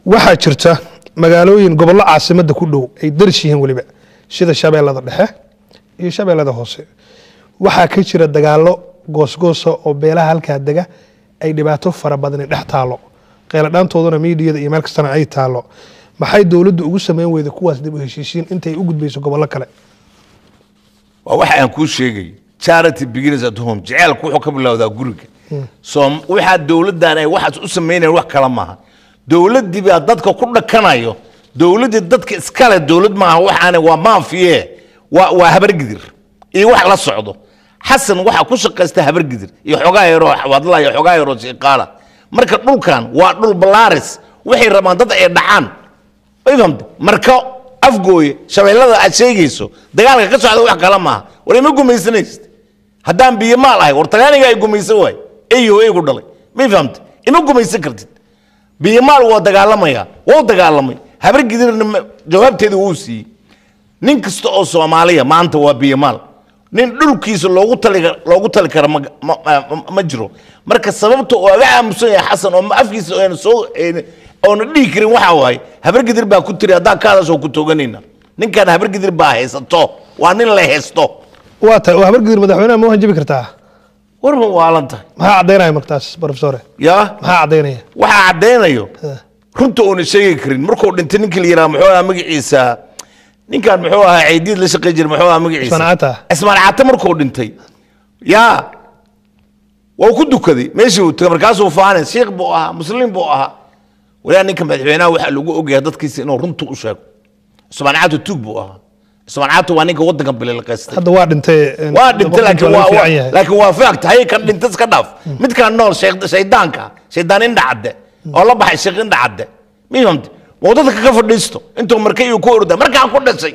Waxaa jirta magaalooyin gobollo caasimadda ku dhow ay daris yihiin weliba, sida Shabeellada Dhexe iyo Shabeellada Hoose. Waxaa ka jira dagaallo goosgoosa oo beelaha halkaa dega ay dhibaato fara badani dhex taalo, qeyladhaantooduna miidiyada iyo meel kastana ay taalo. Maxay dowladdu ugu sameyn weyda kuwaas dib u heshiisiin intay u gudbayso gobollo kale? Waa waxa aan kuu sheegay, charity begins at home. Jaceylku wuxuu ka bilowdaa guriga. Soo waxaa dowladdan ay waxaas u sameynayaan wax kale maaha, dowladdii baa dadka ku dhakanayo. Dowladdii dadka iskale dowlad maaha, waxaana waa maafiye, waa Habargidir iyo wax la socdo. Xasan waxaa ku shaqaysta Habargidir iyo xoogaa yaroo Xawaadla iyo xoogaa yaroo Shiiqaala. Marka dhulkan waa dhul balaaris, waxay rabaan dad ay dhacaan, way fahamtay? Marka Afgooye, Shabeellada aad sheegayso, dagaalka ka socda wax kale maaha. War ima gumaysanaysid haddaan biyo maal ahay. War Talyaaniga ay gumaysan waay, eyo eygu dhalay, may fahamtay? Ima gumaysan kartid. Biyo maal waa dagaalamaya, wuu dagaalamay. Habargidirna jawaabteeda wuu siiyey. Nin kasta oo Soomaaliya maanta waa biyo maal. Nin dhulkiisa loogu tali kara ma jiro. Marka sababta oo aga aamusan yahay Xasan oo afkiisa ayna soo oona dhihi karin waxaa waaye, Habargidir baa ku tiri haddaan ka hadasho ku tooganayna. Ninkan Habargidir baa haysato, waa nin la haysto. Waa tahay, oo Habargidir madaxweynaha ma u hanjabi kartaa? War ma waalan tahay? Maxaa caddaynaya markaas, profesore? Yaa? Maxaa caddaynaya? Waxaa caddaynayo runta uuna sheegi karin. Markuu dhintay ninkii la yidhaha, muxuu ahaa magaciisa ninkan, muxuu ahaa Ceydiid la shaqey jiray, muxuu ahaa magaciisa? Cismaan Cata. Cismaan Cata markuu dhintay, yaa waa ku dukaday meeshii uu tagay, markaasuu faanay, shiikh buu ahaa, muslim buu ahaa. Walaa ninka madaxweynaha waxaa lagu ogyahay dadkiisa inuu runta u sheego. Cismaan Cata tuug buu ahaa. Cismaan Cata waa ninka waddankan bililqaystay. Hadda waa dhintay. Waa dhintay, laakiin waa waa fiican yahay. Laakiin waa fact hay kan dhintay iska dhaaf, midkaan nool shaydaanka, shaydaan indha cadde oo la baxay sheekh indha cadde, mi fahamtay? Wuu dadka ka fadhiisto intuu markay uu ku orda markaan ku dhashay.